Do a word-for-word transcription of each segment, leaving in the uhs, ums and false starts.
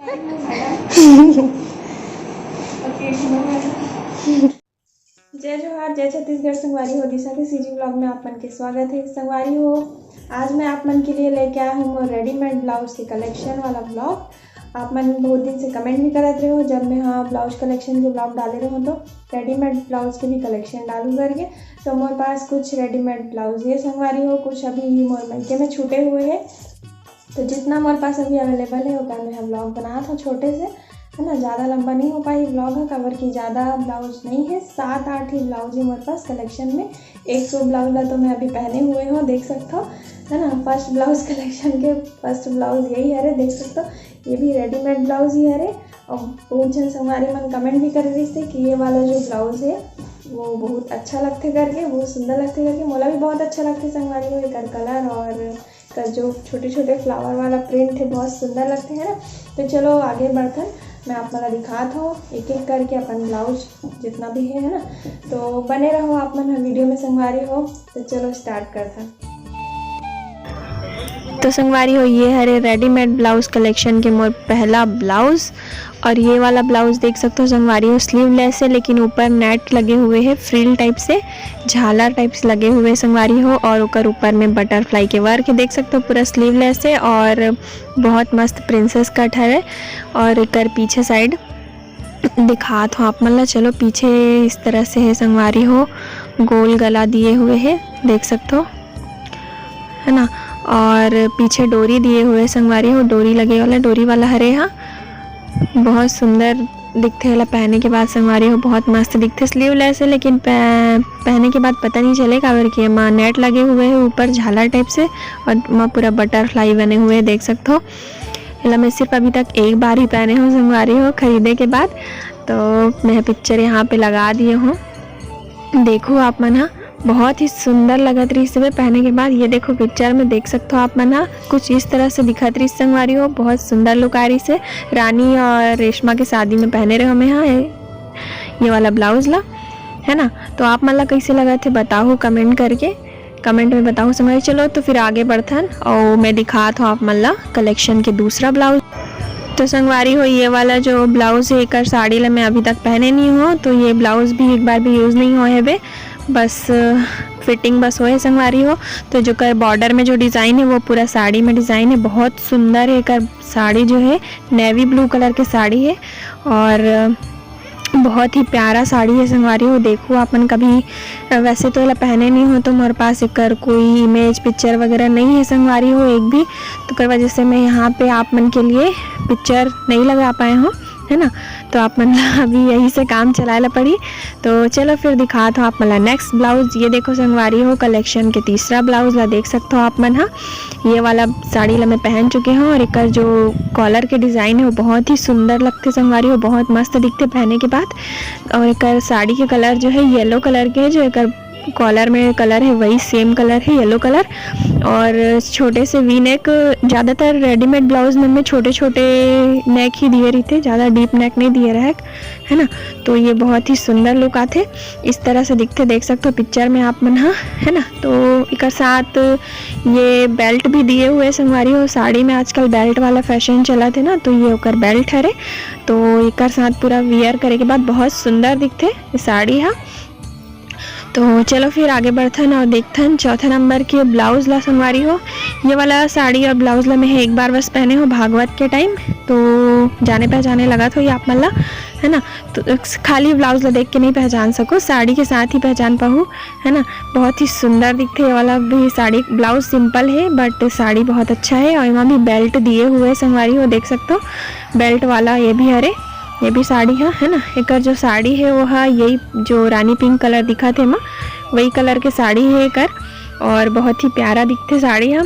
जय जोहार, जय छत्तीसगढ़ संगवारी हो, दिशा के सीजी ब्लॉग में आप मन के स्वागत है। संगवारी हो, आज मैं आप मन के लिए लेके आया हूँ मोर रेडीमेड ब्लाउज के कलेक्शन वाला ब्लॉग। आप मन बहुत दिन से कमेंट भी करत रहे हो, जब मैं हाँ ब्लाउज कलेक्शन के ब्लॉग डाले रहे हो तो रेडीमेड ब्लाउज के भी कलेक्शन डालू करके। तो मोर पास कुछ रेडीमेड ब्लाउज ये संगवारी हो, कुछ अभी मोर मायके में छूटे हुए हैं। तो जितना मोर पास अभी अवेलेबल है ओकर में हम ब्लॉग बनात हूँ छोटे से, है ना। ज़्यादा लंबा नहीं हो पाही ब्लॉग ह, काबर कि ज़्यादा ब्लाउज नहीं है, सात आठ ही ब्लाउज है मोर पास कलेक्शन में। एक सौ ब्लाउज ला तो मैं अभी पहने हुए हूँ, देख सकते हो, है ना। फर्स्ट ब्लाउज कलेक्शन के फर्स्ट ब्लाउज यही हरे, देख सकते हो, ये भी रेडीमेड ब्लाउज ही हरे। और बहुत जन संगवारी मन कमेंट भी करे रहिस थे कि ये वाला जो ब्लाउज है वो बहुत अच्छा लगते करके, बहुत सुंदर लगते करके। मोला भी बहुत अच्छा लगते संगवारी हो, एकर कलर और का जो छोटे छोटे फ्लावर वाला प्रिंट है बहुत सुंदर लगते हैं ना। तो चलो आगे बढ़थन, मैं आप मन ला दिखात हूँ एक एक करके अपन ब्लाउज जितना भी है, है ना। तो बने रहो आप मन ह वीडियो में संगवारी हो। तो चलो स्टार्ट करथन। तो संगवारी हो, ये हरे रेडीमेड ब्लाउज कलेक्शन के मोर पहला ब्लाउज। और ये वाला ब्लाउज देख सकते हो संगवारी हो, स्लीवलेस है लेकिन ऊपर नेट लगे हुए हैं, फ्रिल टाइप से, झालर टाइप से लगे हुए हैं संगवारी हो। और ओकर ऊपर में बटरफ्लाई के वर्क है, देख सकते हो पूरा स्लीवलेस है और बहुत मस्त प्रिंसेस कट है। और एकर पीछे साइड दिखात हो आप मन ला, चलो पीछे इस तरह से है संगवारी हो, गोल गला दिए हुए है, देख सकते हो, है ना। और पीछे डोरी दिए हुए संगवारी हो, डोरी लगे वाला, डोरी वाला हरे हा, बहुत सुंदर दिखथे। एला पहने के बाद संगवारी हो बहुत मस्त दिखथे। स्लीवलेस है लेकिन पह-, पहने के बाद पता नहीं चले काबर कि एमा नेट लगे हुए है ऊपर झालर टाइप से और एमा पूरा बटरफ्लाई बने हुए है, देख सकते हो। एला मैं सिर्फ अभी तक एक बार ही पहने हूँ संगवारी हो खरीदे के बाद, तो मैं पिक्चर यहाँ पे लगा दिए हूँ। देखो आप मन हा, बहुत ही सुंदर लगत रहिस हवे पहने के बाद। ये देखो पिक्चर में देख सकते हो आप मन हा, कुछ इस तरह से दिखत रहिस संगवारी हो, बहुत सुंदर लुक आ रहिस हे। रानी और रेशमा के शादी में पहने रहे मैं हा ये, ये वाला ब्लाउज ला, है ना। तो आप मन ला कैसे लगत हे बताओ कमेंट करके, कमेंट में बताओ संगवारी। चलो तो फिर आगे बढ़थन और मैं दिखात हूँ आप मन ला कलेक्शन के दूसरा ब्लाउज। तो संगवारी हो, ये वाला जो ब्लाउज है एकर साड़ी ला मैं अभी तक पहने नहीं हूँ, तो ये ब्लाउज भी एक बार भी यूज़ नहीं होए हवे, बस फिटिंग बस होए संगवारी हो। तो जेकर बॉर्डर में जो डिज़ाइन है वो पूरा साड़ी में डिज़ाइन है, बहुत सुंदर है एकर साड़ी जो है, नेवी ब्लू कलर के साड़ी है और बहुत ही प्यारा साड़ी है संगवारी हो। देखो आप मन कभी, अ, वैसे तो एला पहने नहीं हो तो मोर पास एकर कोई इमेज पिक्चर वगैरह नहीं है संगवारी हो एक भी, तो ओकर वजह से मैं यहाँ पे आप मन के लिए पिक्चर नहीं लगा पाए हूँ, है ना। तो आप मन ला अभी यही से काम चलाए ला पड़ी। तो चलो फिर दिखात हूँ आप मन ला नेक्स्ट ब्लाउज। ये देखो संगवारी हो, कलेक्शन के तीसरा ब्लाउज ला देख सकते हो आप मन हा। ये वाला साड़ी ला मैं पहन चुके हूँ और एकर जो कॉलर के डिज़ाइन है वो बहुत ही सुंदर लगते संगवारी हो, बहुत मस्त दिखते पहने के बाद। और एकर साड़ी के कलर जो है येलो कलर के है, जो एकर कॉलर में कलर है वही सेम कलर है, येलो कलर। और छोटे से वी नेक, ज़्यादातर रेडीमेड ब्लाउज में, में छोटे छोटे नेक ही दिए रहिथे, ज़्यादा डीप नेक नहीं दिए रहे, है ना। तो ये बहुत ही सुंदर लुक आथे, इस तरह से दिखथे, देख सकते हो पिक्चर में आप मन हा, है ना। तो एकर साथ ये बेल्ट भी दिए हुए संगवारी हो। साड़ी में आजकल बेल्ट वाला फैशन चलत है ना, तो ये ओकर बेल्ट हरे। तो एकर साथ पूरा वियर करे के बाद बहुत सुंदर दिखथे ये साड़ी हा। तो चलो फिर आगे बढ़थन और देखथन चौथा नंबर के ब्लाउज ला संगवारी हो। ये वाला साड़ी और ब्लाउज ला मैं एक बार बस पहने हो भागवत के टाइम, तो जाने पहचाने लगत होही आप मन ला, है ना। तो खाली ब्लाउज ला देख के नहीं पहचान सको, साड़ी के साथ ही पहचान पाहू, है ना। बहुत ही सुंदर दिखथे ये वाला भी साड़ी। ब्लाउज सिंपल है but साड़ी बहुत अच्छा है और एमा भी बेल्ट दिए हुए संगवारी हो, देख सकते हो बेल्ट वाला ये भी हरे, ये भी साड़ी है, है ना। एकर जो साड़ी है वो है यही जो रानी पिंक कलर दिखत हे एमा, वही कलर के साड़ी है एकर और बहुत ही प्यारा दिखथे साड़ी ह,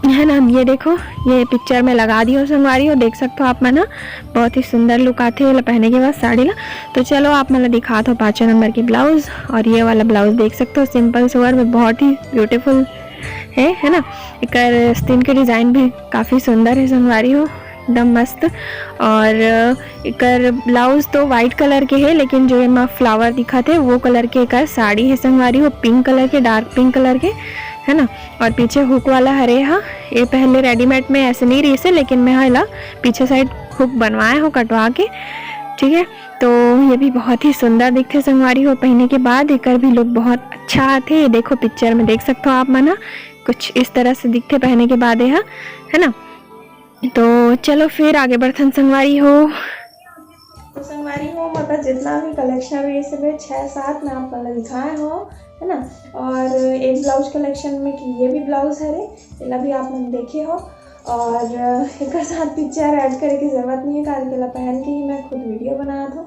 है ना। ये देखो, ये पिक्चर में लगा दियो संगवारी हो, देख सकते हो आप मन ह, बहुत ही सुंदर लुक आथे एला पहने के बाद साड़ी ला। तो चलो आप मन ला दिखात हो पाँचवा नंबर के ब्लाउज, और ये वाला ब्लाउज देख सकते हो सिंपल सोवर में बहुत ही ब्यूटीफुल है, है ना। एकर आस्तीन के डिजाइन भी काफी सुंदर है संगवारी हो, एकदम मस्त। और एकर ब्लाउज तो व्हाइट कलर के है, लेकिन जो एमा फ्लावर दिखत है वो कलर के एकर साड़ी है संगवारी हो, पिंक कलर के, डार्क पिंक कलर के, है ना। और पीछे हुक वाला हरे हा, ये पहले रेडीमेड में ऐसे नहीं रहिसे, लेकिन मैं हा एला पीछे साइड हुक बनवाए हो कटवा के, ठीक है। तो ये भी बहुत ही सुंदर दिखथे संगवारी हो, पहने के बाद एकर भी लुक बहुत अच्छा आथे। देखो पिक्चर में देख सकते हो आप मन ह, कुछ इस तरह से दिखथे पहने के बाद ये ह, है ना। तो चलो फिर आगे बढ़थन संगवारी हो। तो संगवारी हो, मतलब जितना भी कलेक्शन रहिस हे, छः सात मैं आप मन ला दिखाए हो, है ना। और एक ब्लाउज कलेक्शन में कि ये भी ब्लाउज हरे, एला भी आप मन देखे हो। और एकर साथ पिक्चर ऐड करे के जरूरत नहीं है, काबर के एला पहन के ही मैं खुद वीडियो बनात हूँ,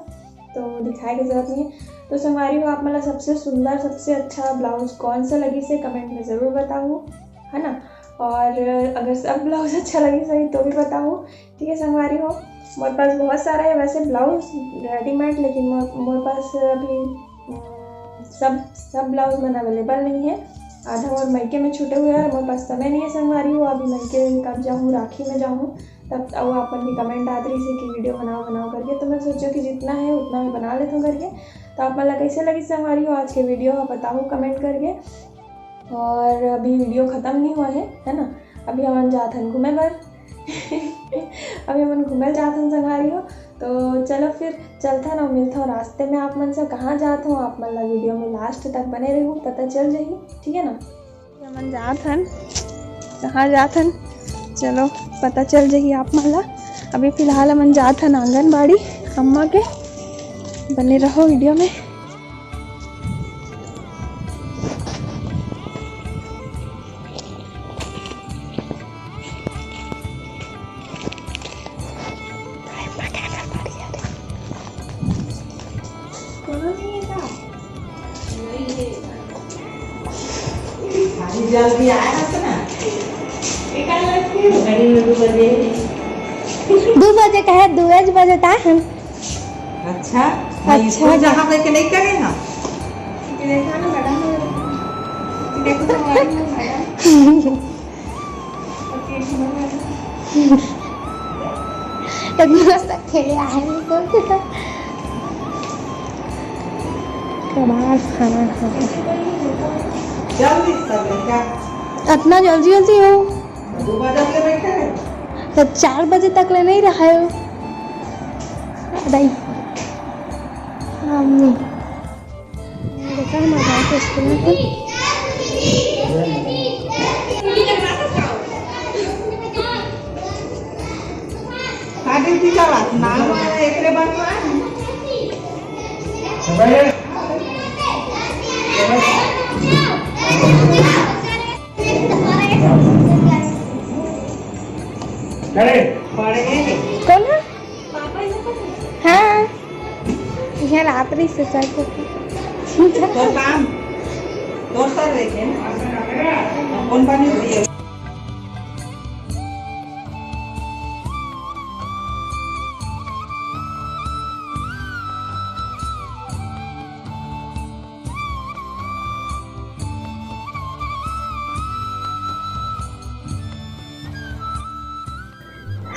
तो दिखाए के जरूरत नहीं है। तो संगवारी हो, आप मन ला सबसे सुंदर, सबसे अच्छा ब्लाउज कौन सा लगिस हे, कमेंट में जरूर बताओ, है ना। और अगर सब ब्लाउज अच्छा लगिस हे तो भी बताओ, ठीक है संगवारी हो। मोर पास बहुत सारा है वैसे ब्लाउज रेडीमेड, लेकिन मोर, मोर पास अभी, अम, सब, सब ब्लाउज मन अवेलेबल नहीं है। आधा मोर मायके में छूटे हुए हैं और मोर पास समय नहीं है संगवारी हो। अभी मायके कब जाऊँ, राखी में जाऊँ, तब वो आप मन भी कमेंट आत रहिस हे कि वीडियो बनाओ, बनाओ करके। तो मैं सोचो कि जितना है उतना मैं बना लेता हूँ करके। तो आप मन ला कैसे लगिस संगवारी हो आज के वीडियो ह, बताओ कमेंट करके। और अभी वीडियो खत्म नहीं हुआ है, है ना। अभी हमन जात हन घूमे बर। अभी हमन घूमे जात हन संगवारी हो। तो चलो फिर चलथन और मिलथन रास्ते में आप मन से। कहाँ जात हो आप मन ला वीडियो में लास्ट तक बने रहू, पता चल जाही, ठीक है ना। हमन जात हन, कहाँ जात हन, चलो पता चल जाही आप मन ला। अभी फिलहाल हमन जात हन आंगनबाड़ी अम्मा के। बने रहो वीडियो में। दू बजे कहे, दू बजे ता हम। अच्छा, अच्छा। जहाँ पे के नहीं करे ना। देखा ना मैडम, देखो तो मैडम। इतना सा खेले आहे नहीं तो। कबाड़ खाना खा। जल्दी सब लड़का। इतना जल्दी जल्दी हो। दो बजे तक बैठे हैं। तो चार बजे तक ले नहीं रहा है। अरे। मम्मी। देखा हम आ जाते स्कूल में। का ड्यूटी चला? नाम एकरे बनवा। कौन है? हाँ, यहाँ रात रही से सर को। तो काम, दोसर रहे के ना। कौन बनी हुई है?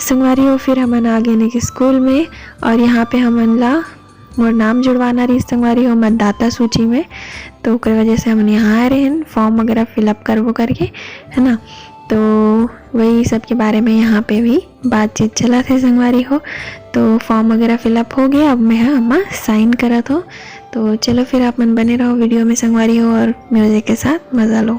संगवारी हो, फिर हमन आ गए ने स्कूल में और यहाँ पे हमन ला मोर नाम जुड़वाना रहिस संगवारी हो मतदाता सूची में, तो ओकर वजह से हमन यहाँ आए रहेन फॉर्म वगैरह फिलअप करबो करके, है ना। तो वही सब के बारे में यहाँ पे भी बातचीत चलत हे संगवारी हो। तो फॉर्म वगैरह फिलअप हो गया, अब मैं ह एमा साइन करत हो। तो चलो फिर आप मन बने रहो वीडियो में संगवारी हो और म्यूजिक के साथ मजा लो।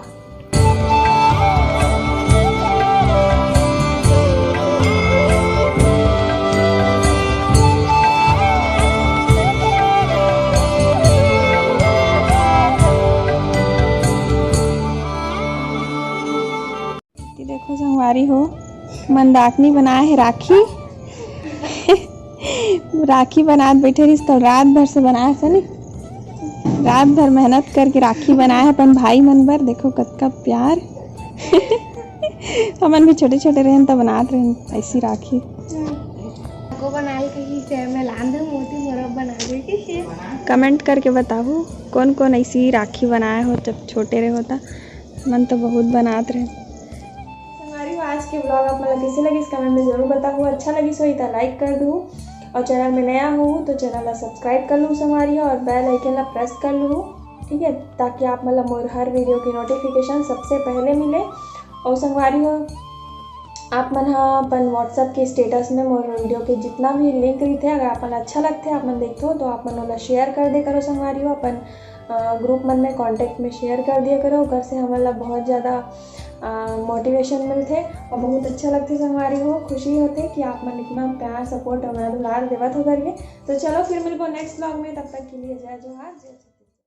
ये देखो संगवारी हो, मंदाकिनी बनाए हे राखी। राखी बनात बैठे रहिस, कल रात भर से बनाए हे नी, रात भर मेहनत करके राखी बनाए हे अपन भाई मन बर। देखो कतका प्यार। हमन भी छोटे छोटे रहेन त बनात रहेन ऐसी राखी। को बनाए कही से मैं लान दे मोती मोर बना दे के। कमेंट करके बताओ कौन कौन ऐसी राखी बनाए हो जब छोटे रहे हो त। मन तो बहुत बनात रहे। संगवारी हो, आज के ब्लॉग आप मन ला कैसे लगिस, कमेंट में जरूर बताओ। अच्छा लगिस होही त लाइक कर दू और चैनल में नया हो तो चैनल ला सब्सक्राइब कर लू संगवारी हो, और बेल आइकन ला प्रेस कर लू, ठीक है, ताकि आप मन ला मोर हर वीडियो की नोटिफिकेशन सबसे पहले मिले। और संगवारी हो, आप मन ह अपन WhatsApp के status में मोर video के जितना भी link रहिथे, अगर आप मन अच्छा लगथे, आप मन देखथो, तो आप मन ओला share कर दे करो संगवारी हो, अपन, अ, group मन में, contact में share कर दिया करो। ओकर से हमन ला बहुत ज़्यादा, अ, motivation मिलथे और बहुत अच्छा लगथे संगवारी हो, खुशी होथे कि आप मन इतना प्यार, support और मया दुलार देवत हो करके। तो चलो फिर मिलबो next vlog में, तब तक के लिए जय जोहार, जय